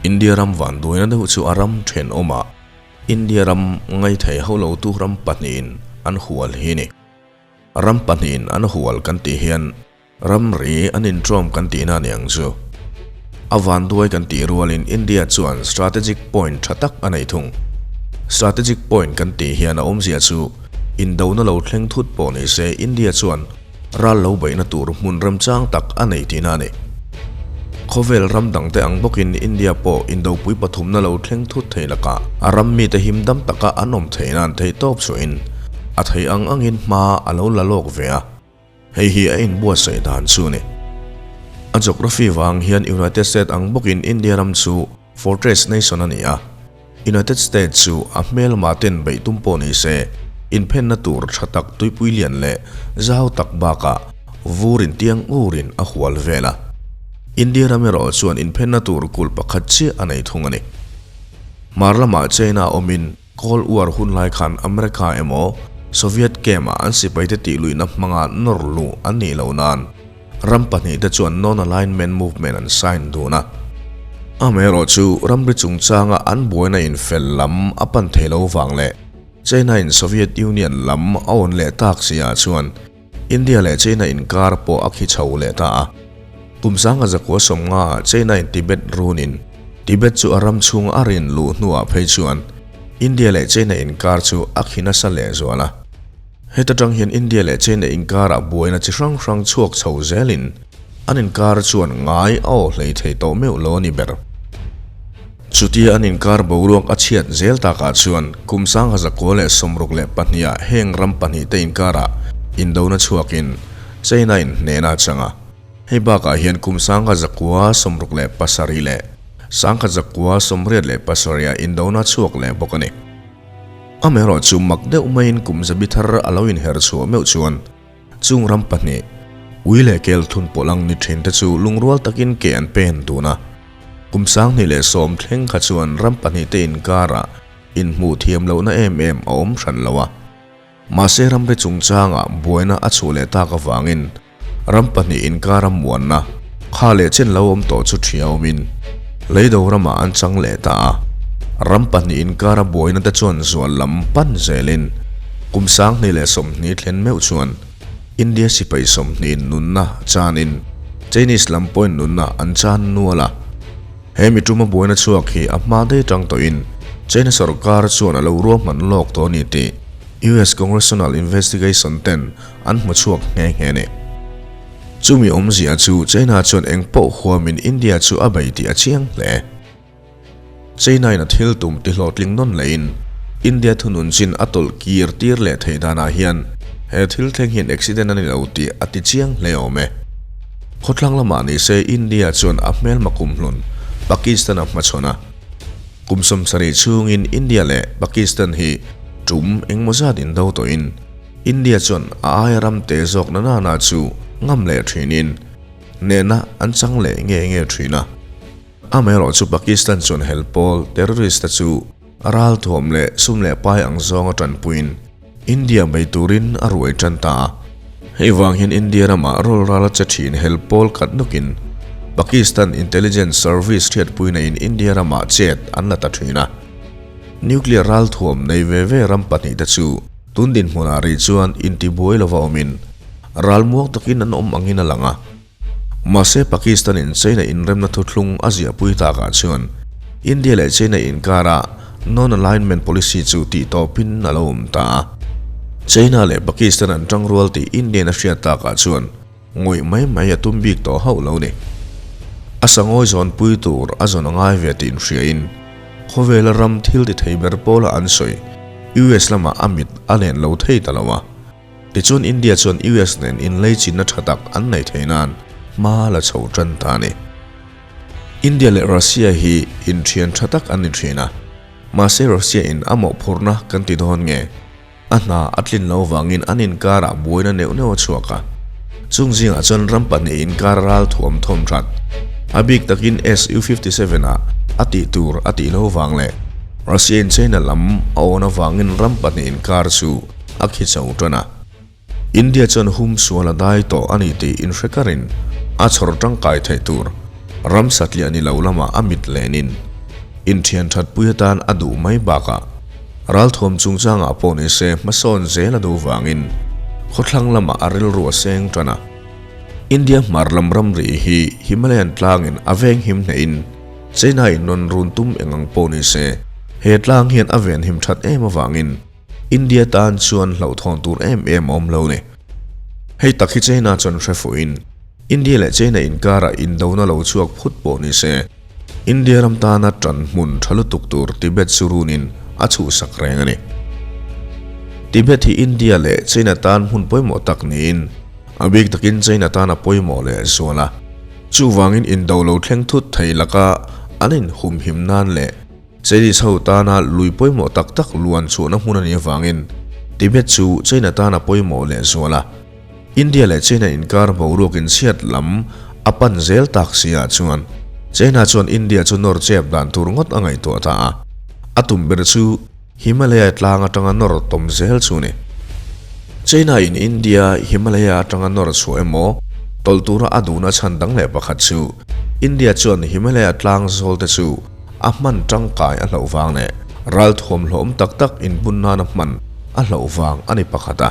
India ram vanduaina deuh chu a ram thenawmah India ram ngaithei ho lotu ram pahnihin an hual hi ni. Ram pahnihin an hual kan tih hian ramri an intrawm kan tihna a ni ang chu. A vanduai kan tih rualin India chuan strategic point tha tak a nei thung. Strategic point kan tih hian a awmzia chu indona lo thleng thut pawh ni se India chuan ral lo beihna tur hmun remchang tak a nei tihna a ni. Khawvel ram dangte ang bawkin India pawh indopui pathumna lo thleng thut thei lakah a ram mite him dam taka an awm theih nan theihtawp chuahin a thei ang angin hma a lo la lawk ve a, hei hi a inbuatsaih dan chu a ni. A geography vang hian United States ang bawkin India ram chu Fortress nation a ni a, United States chu a hmelma ten beih tum pawh ni se, inphenna tur tha tak tuipui lian leh zau tak bakah vur in tiang urin a hual vel a. India ram erawh chuan inphenna tur kulh pakhat chiah a nei thung a ni. Hmar lamah China awmin Cold War hun lai khan America emaw Soviet camp-ah an sipaite tihluihna hmanga nawr luh an nih loh nan Ram pahnihte chuan Non-Alignment Movement an sign dun a. Amaherawhchu, ramri chungchanga an buaina infel lam a pan thei lo vang leh China-in Soviet Union lam a awn leh tak si ah chuan India leh China inkar pawh a khi chho leh ta a. Kum 1950 ah China-in Tibet runin Tibet chu a ram chhung a rin luh hnuah phei chuan India leh China inkar chu a khi nasa lehzual a. Heta tang hian India leh China inkarah buaina chi hrang hrang chhuak chho zelin an inkar chuan ngai a aw hlei thei tawh meuh lo a ni ber. Chutia an inkar boruak a chhiat zel takah chuan kum 1962 ah heng ram pahnihte inkarah indona chhuakin China in hnehna a chang a. Hei bakah hian kum 1967 leh 1987 ah indona chhuak leh bawk a ni. Amaherawh chu mak deuh maiin kum zabi thar a lo inher chhuah meuh chuan chung ram pahnih, ui leh kel thun pawlh ang ni thin te chu lungrual takin ke an pen dun a. Kum 2010 thleng kha chuan ram pahnih te inkarah inhmuh thiam lohna em em a awm hran lo a. Mahse ramri chungchangah buaina a chhuah leh tak avangin Ram pahnih inkara muanna kha leh chen lo awm tawh chu ṭhia awmin leido ramah an chang leh ta a. Ram pahnih inkara buaina te chuan zual lam pan zelin kum 2020 thlen meuh chuan India sipai 20 nunna chanin Chinese lam pawhin nunna an chan nual a. He mi tuma buaina chhuak hi a hma daih atang tawhin China sorkar chuan a lo ruahman lawk tawh a ni tih US Congressional Investigation ten an hmu chhuak nghe nghe ni. Chumi awmzia chu China chuan eng pawh huamin India chu a bei tih a chiang hle. China in a thil tum ti hlawhtling nawn lehin India thunun chin a tawlh kir tir leh theih danah hian he thil thleng hian accident a ni lo tih a ti chiang hle awm e. Khawthlang lamah ni se India chuan a hmelma kumhlun Pakistan a hmachhawn a. Kum 70 chhungin India leh Pakistan hi tum engmaw zat indo tawhin India chuan a aia ram te zawk na nana chu ngam leh thinin nehna an chang leh nge nge thin a. Amaherawh chu Pakistan chuan hel pawl terrorist te chu ralthuam leh sum leh pai ang zawnga tanpuiin India bei turin a ruai tan ta a. Hei vang hian India ramah rawl ral a che thin hel pawl khat nawkin Pakistan Intelligence Service hriatpuina in India ramah chet an la ta thin a. Nuclear ralthuam nei ve ve ram pahnih te chu Tun dinhmunah rih chuan intibuai lova awmin ralmuang takin an awm angin a lang a. Mahse Pakistan-in China inremna thuthlung a ziahpui takah chuan India leh China inkara non-alignment policy chu tihtawpin a lo awm ta a. China leh Pakistan an tangrual tih India-in a hriat takah chuan ngawih mai mai a tum bik tawh hauh lo ni. A sangawi zawnpui tur a zawn a ngai ve tih inhriain khawvela ram thil ti thei ber pawla an sawi US lamah a mit a len lo thei ta lo a. Tichuan India chuan US nen inleichinna tha tak an nei thei nan hma la chho tan ta a ni. India leh Russia hi inthian tha tak an ni thin a, mahse Russia in a mawhphurhna kan ti dawn nge? A hna a tlin lo vangin an inkarah buaina neuh neuh a chhuak a. Chung zingah chuan ram pahnih inkar ral thuam thawm that. A bik takin Su-57 ah a tih tur a tih lo vang leh Russia in China lam a awn avangin ram pahnih inkar chu a khi chho tan a. India chuan hum sual a dai tawh a ni tih inhre karin a chhawr tangkai theih tur ram satliah ni lo lamah a mit lenin. Inthian thatpui atan a duh mai bakah ralthuam chungchangah pawh ni se hmasawn zel a duh vangin khawthlang lamah a rilru a seng tan a. India hmar lam ramri hi Himalayan tlangin a venghim hnehin China in rawn run tum eng ang pawh ni se he tlang hian a venhim that em avangin India tan chuan hlauhthawn tur em em a awm lo ni. Hei tak hi China chuan hre fuhin India leh China inkarah indona lo chhuak phut pawh ni se India ram tana tan hmun tha lutuk tur Tibet chu runin a chhuhsak reng a ni. Tibet hi India leh China tan hmun pawimawh tak niin a bik takin China tan a pawimawh leh zual a. Chuvangin indo lo thleng thut thei laka an inhumhim nan leh Chinese ho tana lui pawimawh tak tak luan chhuahna hmun a nih avangin Tibet chu China tan a pawimawh leh zual a. India leh China inkar boruak inchhiat lam a pan zel tak si ah chuan China chuan India chu nawr chep dan tur ngawt a ngaihtuah ta a, a tum ber chu Himalaya tlang atanga nawr tawm zel chu ni. China in India Himalaya atanga nawr chhuah emaw tawlh tura a duhna chhan dang leh pakhat chu India chuan Himalaya tlang zawl te chu a hman tangkai a hlauh vang leh ralthuam hlawhawm tak tak inbun nana hman a hlauh vang a ni pakhat a.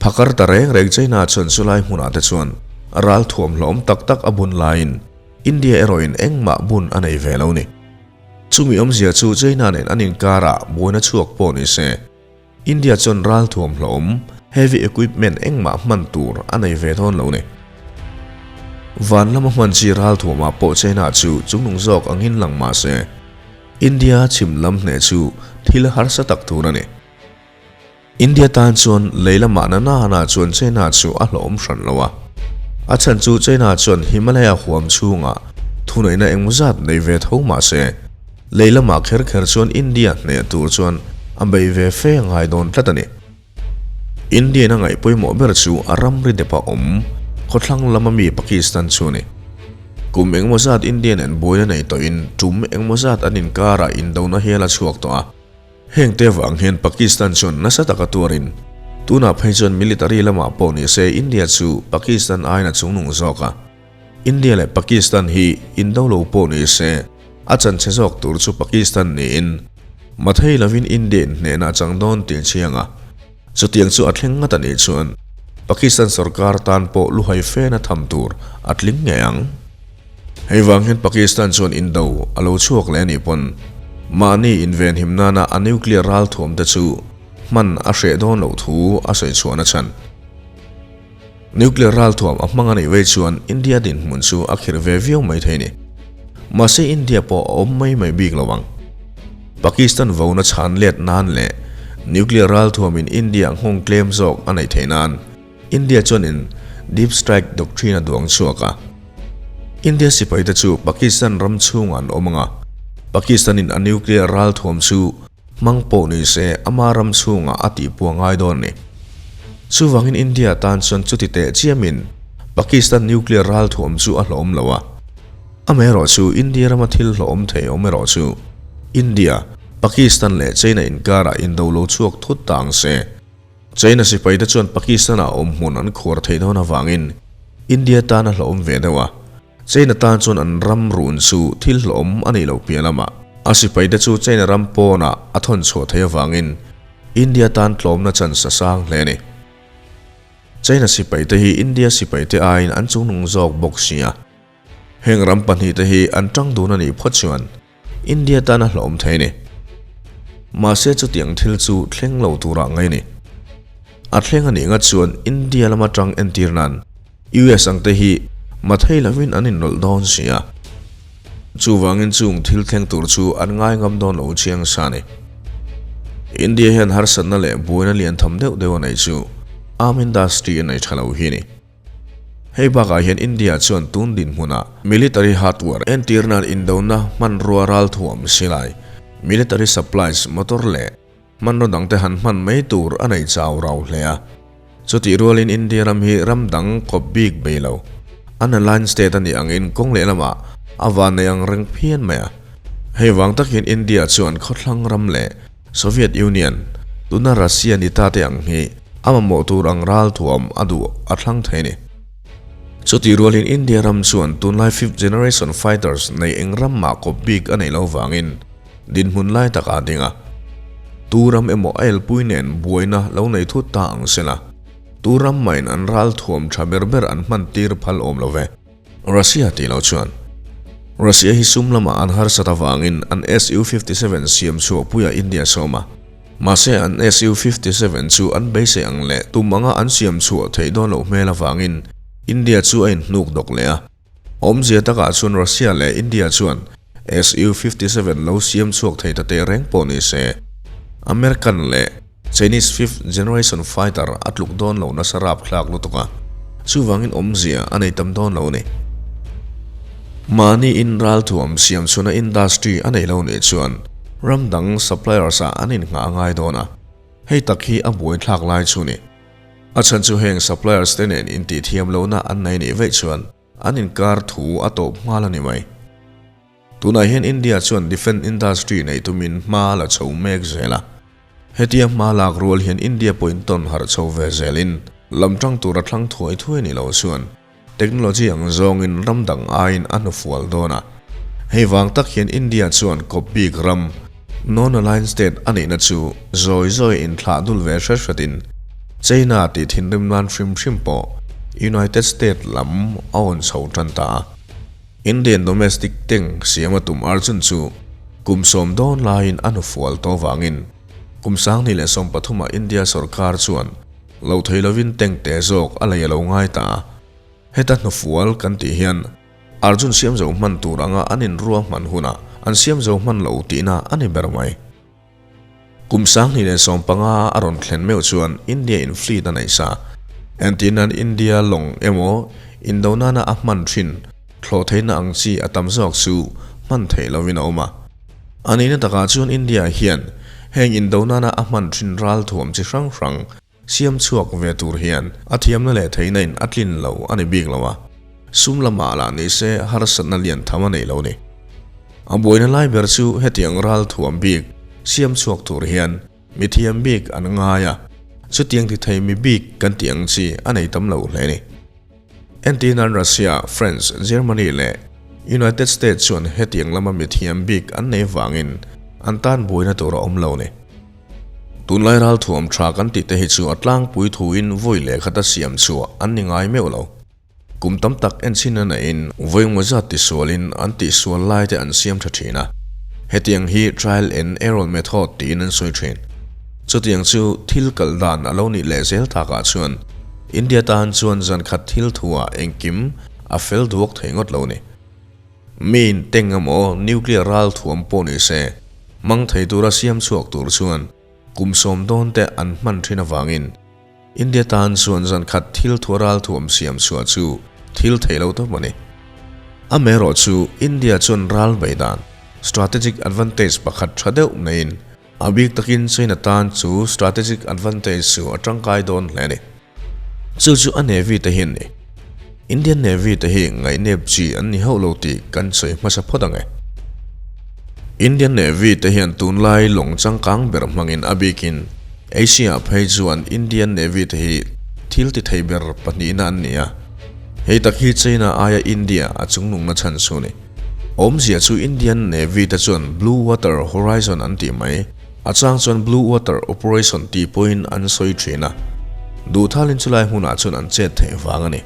Phakar ta reng reng China chuan chulai hmunah te chuan ral thuam hlawm tak tak a bun laiin India erawhin engmah bun a nei ve lo ni. Chumi awmzia chu China nen an inkarah buaina chhuak pawh ni se, India chuan ral thuam hlawm, heavy equipment, engmah hman tur a nei ve dawn lo ni. Van lama hman chi ral thuamah pawh China chu chungnung zawk angin lang mah se, India chhim lam hneh chu thil harsa tak tur a ni. India tan chuan lei lamah na nana chuan China chu a hlawhawm hran lo a. A chhan chu China chuan Himalaya huam chhungah thuneihna engmaw zat nei ve tho mah se, lei lamah kher kher chuan India hneh tur chuan a bei ve fe a ngai dawn tlat a ni. India-in a ngaih pawimawh ber chu a ramri depa awm khawthlang lama mi Pakistan chu a ni. Kum engmaw zat India nen buaina nei tawhin tum engmaw zat an inkarah indona hial a chhuak tawh a. Heng te vang hian Pakistan chuan nasa taka tuarin, tunah phei chuan military lamah pawh ni se India chu Pakistan aiin a chungnung zawk a. India leh Pakistan hi indo lo pawh ni se a chanchhe zawk tur chu Pakistan niin mathei lovin India in hnehna a chang dawn tih chiang a. Chutiang chu a thleng ngat a nih chuan Pakistan sorkar tan pawh luhai fena tham tur a tling ngei ang. Hei vang hian Pakistan chuan indo a lo chhuak leh a nih pawn mahni invenhim nana a nuclear ralthuam te chu hman a hreh dawn loh thu a sawi chhuahna chhan. Nuclear ralthuam a hmang a nih vei chuan India dinhmun chu a khirh ve viau mai thei ni. Mahse India pawh a awm mai mai bik lo ang. Pakistan vona chhan let nan leh nuclear ralthuamin India nghawng tlem zawk a neih theih nan India chuanin Deep Strike Doctrine a duang chhuak a. India sipaite chu Pakistan ram chhungah an awm ang a, Pakistan-in a nuclear ralthuam chu hmang pawh ni se ama ram chhungah a tihpua ngai dawn a ni. Chuvangin India tan chuan chuti teh chiamin Pakistan nuclear ralthuam chu a hlawm lo a. Amaherawh chu India rama thil hlawhawm thei awm erawh chu India, Pakistan leh China inkarah indo lo chhuak thut ta ang se. China sipaite chuan Pakistan-ah awmhmun an khuar theih dawn avangin India tan a hlawhawm ve deuh a, China tan chuan an ram run chu thil hlawhawm a nih loh piah lamah a sipaite chu China ram pawnah a thawn chhuah theih avangin India tan tlawmna chance a sang hle a ni. China sipaite hi India sipaite aiin an chungnung zawk bawk sia. Heng ram pahnihte hi an tang dun a nih phawt chuan India tan a hlawhawm thei a ni. Mahse chutiang thil chu thleng lo turah ngai a ni. A thleng a nih ngat chuan India lama tang entir nan US ang te hi mathei lovin an inrawlh dawn si a. Chuvangin chung thil thleng tur chu an ngai ngam dawn lo chiang sa a ni. India hian harsatna leh buaina lian tham deuh deuh a neih chu arm industry a nei tha lo hi a ni. Hei bakah hian India chuan tun dinhmunah military hardware entir nan indona hmanrua ralthuam silai, military supplies, motor leh hmanraw dangte han hman mai tur a nei chau rau hle a. Chutih rualin India ram hi ram dang kawp bik bei lo, unaligned state a nih angin kawng lehlamah a van nei ang reng phian mai a. Hei vang tak hian India chuan khawthlang ram leh Soviet Union, tuna Russia ni ta te ang hi a mamawh tur ang ralthuam a duh a thlang thei a ni. Chutih rualin India ram chuan tunlai fifth generation fighters nei eng ram mah kawp bik a neih lo vangin. dinhmun lai takah a ding a. Tu ram emaw a elpui nen buaina lo nei thut ta ang sela, tu ram mahin an ral thuam tha ber ber an hman tir phal awm lo ve. Russia tih loh chuan Russia hi sum lamah an harsat avangin an Su-57 siam chhuah puiah India sawm a. Mahse an Su-57 chu an beisei ang leh tum anga an siam chhuah theih dawn loh hmel avangin India chu a inhnuk dawk leh a. Awmzia takah chuan Russia leh India chuan Su-57 lo siam chhuak thei ta teh reng pawh ni se, American leh Chinese fifth generation fighter a tluk dawn lo nasa rapthlak lutuk a, chuvangin awmzia a nei tam dawn lo a ni. Mahni in ralthuam siam chhuna industry a nei lo nih chuan ram dang suppliers ah an innghah a ngai dawn a, hei tak hi a buaithlak lai chu ni. A chhan chu heng suppliers te nen intihthiam lohna an nei nih veih chuan an inkar thu a tawp nghal a ni mai. Tunah hian India chuan defence industry neih tumin hma la chho mek zel a. Hetia hma lak rual hian India pawhin tawn harh chho ve zelin lam tang tura thlang thuai thuai ni lo chuan technology ang zawngin ram dang aiin a hnufual dawn a. Hei vang tak hian India chuan kawp bik ram non-aligned state a nihna chu zawi zawi inthlah dul ve hret hretin China tih thinrim nan hrim hrim pawh United State lam a awn chho tan ta a. Indian domestic tank siam a tum Arjun chu kum sawm dawn laiin a hnufual tawh vangin kum 2013 ah India sorkar chuan lo thei lovin tank te zawk a lei a lo ngai ta a. Heta hnufual kan tih hian Arjun siam zo hman tur anga an inrua hman hunah an siam zo hman lo tihna a ni ber mai. Kum 2015 a rawn thlen meuh chuan India in fleet a neih sa. Entirnan India lawng emaw Indonana a hman thin thlawh theihna ang chi a tam zawk chu hman theih lovin a awm a. A nihna takah chuan India hian heng Indonana a hman thin ralthuam chi hrang hrang siam chhuak ve tur hian a thiamna leh theihna in a tlin lo a ni bik lo a, sum lamah lah ni se harsatna lian tham a nei lo ni. A buaina lai ber chu hetiang ral thuam bik siam chhuak tur hian mi thiam bik an ngai a, chutiang ti thei mi bik kan tih ang chi a nei tam lo hle ni. Entirnan Russia, France, Germany leh United States chuan hetiang lama mi thiam bik an nei vangin an tan buaina tur a awm lo ni. Tunlai ralthuam tha kan tih te hi chu a tlangpui thuin vawi leh khata siam chhuah an ni ngai meuh lo. Kum tam tak enchhin a neihin vawi maw zat tisualin an tihsual lai te an siam tha thin a. Hetiang hi trial and error method tiin an sawi thin. Chutiang chu thil kal dan a lo nih leh zel takah chuan India tan chuan zan khat thil thuah engkim a fel duak thei ngawt lo ni. Miin teng emaw nuclear ralthuam pawh ni se, hmang thei tura siam chhuak tur chuan kum sawm dawn te an hman thin avangin India tan chuan zan khat thil thua ralthuam siam chhuah chu thil thei lo tawp a ni. Amaherawh chu India chuan ral bei dan, strategic advantage, pakhat tha deuh neiin a bik takin China tan chu strategic advantage chu a tangkai dawn hle a ni. Chu chu a Navy te hi an ni. Indian Navy te hi ngaihnep chi an ni hauh lo tih kan sawi hmasa phawt ang e. Indian Navy te hian tunlai lawng changkang ber hmangin a bikin Asia ah phei chuan Indian Navy te hi thil ti thei ber pahnihna an ni a. Hei tak hi China aia India a chungnungna chhan chu a ni. Awmzia chu Indian Navy te chuan Blue Water Horizon an tih mai. A chang chuan Blue Water Operation tih pawhin an sawi thin a, duhthalin chulai hmunah chuan an chet theih vang a ni.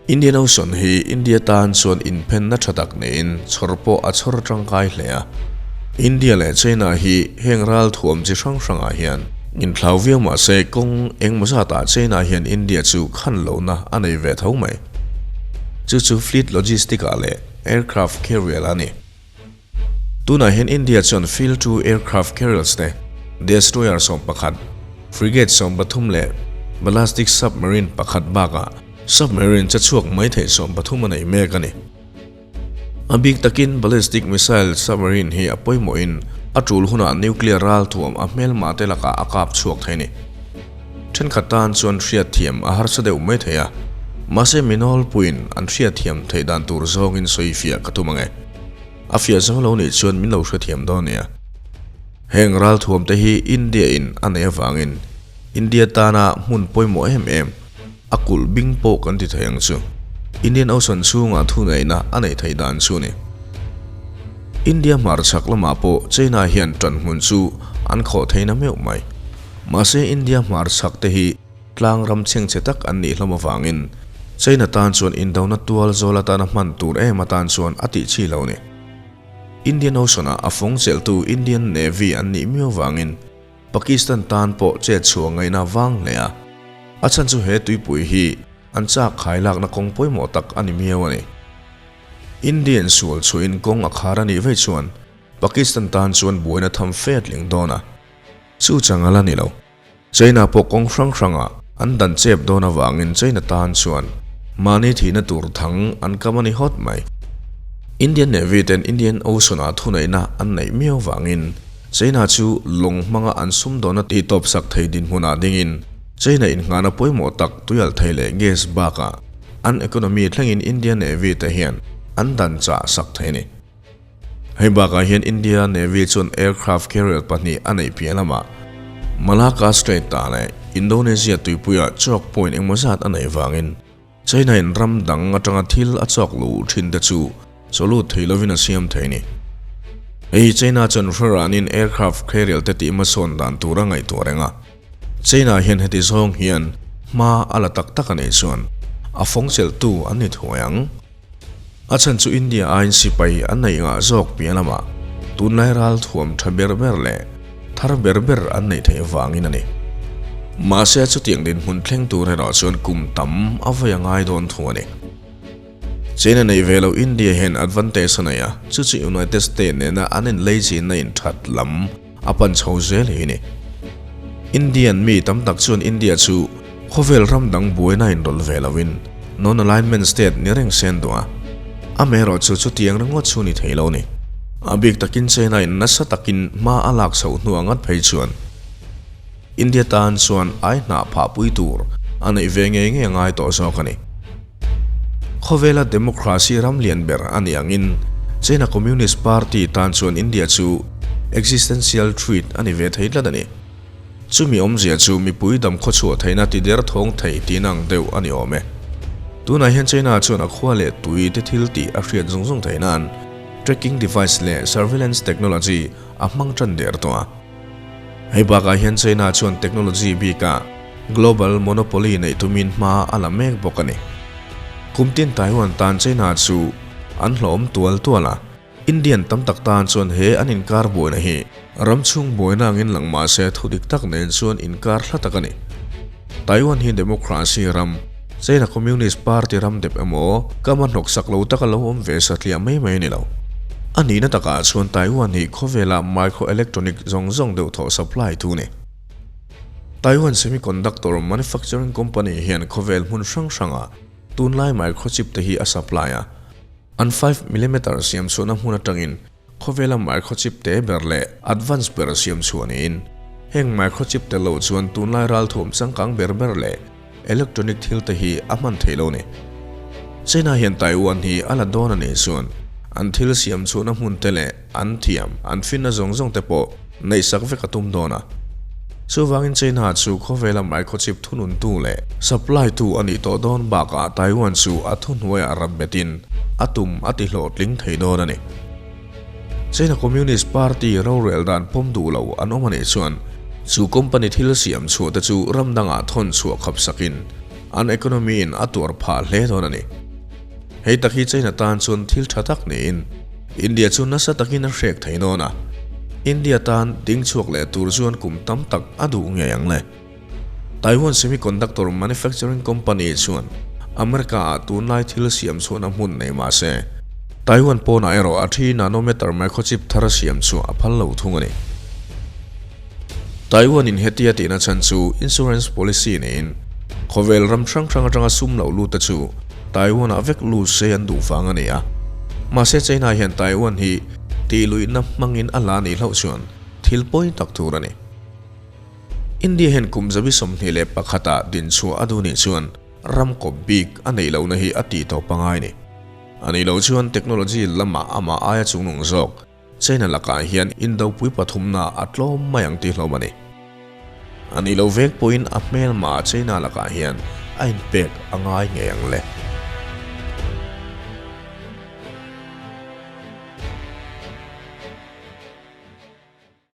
Indian Ocean hi India tan chuan inphenna tha tak niin chhawr pawh a chhawr tangkai hle a. India leh China hi heng ral thuam chi hrang hrangah hian inthlau viau mah se kawng engmaw zatah China hian India chu khan lohna a nei ve tho mai. Chu chu Fleet Logistic-ah leh Aircraft Carrier a ni. Tunah hian India chuan Field 2 aircraft carriers te, destroyer 11, frigate 13 leh ballastic submarine pakhat bakah submarine che chhuak mai theih 13 a nei mek a ni. A bik takin ballistic missile submarine hi a pawimawhin a tul hunah nuclear ralthuam a hmelmah te lakah a kap chhuak thei a ni. Thenkhat tan chuan hriatthiam a harsa deuh mai thei a, mahse mi nawlpuiin an hriatthiam theih dan tur zawngin sawifiah ka tum ang e. A fiah zo lo nih chuan min lo hrethiam dawn nia. Heng ralthuam te hi India in a nei avangin India tana hmun pawimawh em em, a kulh bing pawh kan ti thei ang chu. Indian Ocean chhungah thuneihna a neih theih dan chu ni. India hmarchhak lamah pawh China hian ṭanhmun chu an khawh thei na meuh mai. Mahse India hmarchhak te hi tlang ram chhengchhe tak an nih hlawm avangin China tan chuan indona tual zawl atana hman tur em atan chuan a tih chi lo ni. Indian Ocean-ah a fawng chelhtu Indian Navy an nih miau vangin Pakistan tan pawh chet chhuah ngaihna vang hle a, a chhan chu he tuipui hi an chak khai lakna kawng pawimawh tak a ni miau a ni. Indian sual chhuahin kawng a khar a nih vei chuan Pakistan tan chuan buaina tham fe a tling dawn a, chu chang a la ni lo. China pawh kawng hrang hrangah an dan chep dawn avangin China tan chuan mahni thihna tur thang an kam a ni hawt mai. Indian Navy ten Indian Ocean-ah thuneihna an neih miau vangin China chu lawng hmanga an sumdawnna tihtawp sak thei dinhmunah dingin China innghahna pawimawh tak tuialh thei leh gas bakah an economy thlengin Indian Navy te hian an dan chah sak thei a ni. Hei bakah hian India Navy chuan aircraft carrier pahnih a neih piah lamah Malacca Strait-ah leh Indonesia tuipuiah choke point engmaw zat a neih vangin China-in ram dang atanga thil a chawk luh thin te chu chawlut thei lovin a siam thei a ni. Hei hi China chuan hreranin aircraft carrier te tih hmasawn dan tur a ngaihtuah reng a. China hian heti zawng hian hma a la tak tak a nih chuan a fawng chelhtu an ni thuai ang. A chhan chu India aiin sipai an neih ngah zawk piah lamah tunlai ral thuam tha ber ber leh thar ber ber an neih theih vangin a ni. Mahse chutiang dinhmun thleng tur erawh chuan kum tam a vawi a ngai dawn thu a ni. China neih ve loh India hian advantage a nei a, chu chu United States nena an inleizinna inthat lam a pan chho zel hi a ni. Indian mi tam tak chuan India chu khawvel ram dang buaina inrawlh ve loin non-alignment state ni reng se an duh a, amaherawhchu chutiang ringawt chu ni thei lo a ni. A bik takin China in nasa takin hma a lak chhoh hnuah ngat phei chuan India tan chuan ai hnah phah pui tur a neih ve ngei ngei a ngai tawh zawk a ni. Khawvela democracy ram lian ber a nih angin China Communist Party tan chuan India chu existential threat a ni ve thei tlat a ni. Chumi awmzia chu mipui dam khawchhuah theihna ti der thawng thei tih nang deuh a ni awm e. Tunah hian China chuan a khua leh tui te thil tih a hriat zung zung theih nan tracking device leh surveillance technology a hmang tan der tawh a. Hei bakah hian China chuan technology bikah global monopoly neih tumin hma a la mek bawk a ni. Kum tin Taiwan tan China chu an hlawhawm tual tual a, Indian tam tak tan chuan he an inkar buaina hi ram chhung buaina angin lang mah se thu dik tak nen chuan inkar hla tak a ni. Taiwan hi democracy ram, China Communist Party ram dep emaw kam a hnawksak lo taka lo awm ve satliah mai mai a ni lo. A nihna takah chuan Taiwan hi khawvela microelectronic zawng zawng deuh thawh supply tu a ni. Taiwan Semiconductor Manufacturing Company hian khawvel hmun hrang hrangah tunlai microchip te hi a supply a, an 5 millimeter siam chhuahna hmun atangin Khawvela microchip te ber leh advance ber siam chhuah niin, heng microchip tel lo chuan tunlai ralthuam changkang ber ber leh electronic thil te hi a hman theih lo ni. China hian Taiwan hi a la dawn a nih chuan an thil siam chhuahna hmun te leh an thiam, an finna zawng zawng te pawh neihsak vek a tum dawn a. Chuvangin China chu khawvela microchip thununtu leh supply tu a nih tawh dawn bakah Taiwan chu a thuhnuaiah rap betin a tum a ti hlawhtling thei dawn a ni. China Communist Party rorel dan pawm duh lo an awm a nih chuan chu company thil siam chhuah te chu ram dangah thawn chhuah khap sakin an economy in a tuar phah hle dawn a ni. Hei tak hi China tan chuan thil tha tak niin India chu nasa takin a hrek thei dawn a, India tan ding chhuak leh tur chuan kum tam tak a duh ngei ang le. Taiwan Semiconductor Manufacturing Company chuan America-ah tunlai thil siam chhuahna hmun nei mah se, Taiwan pawnah erawh a thi nanometer microchip thar siam chu a phal lo thung a ni. Taiwan-in hetia tihna chhan chu insurance policy niin khawvel ram hrang hrang atanga sum lo lut te chu Taiwan-ah vek lut se an duh vang a ni a. Mahse China hian Taiwan hi tihluihna hmangin a la nih hlauh chuan thil pawi tak tur a ni. India hian kum zabi 21 ah dinchhuah a duh nih chuan ram kawp bik a neih lohna hi a tih tawp a ngai ni. A nih loh chuan technology lamah amah aia chungnung zawk China lakah hian indopui pathumna a tlawm mai ang tih hlawm a ni. A nih loh vek pawhin a hmelma China lakah hian a inpek a ngai ngei ang le.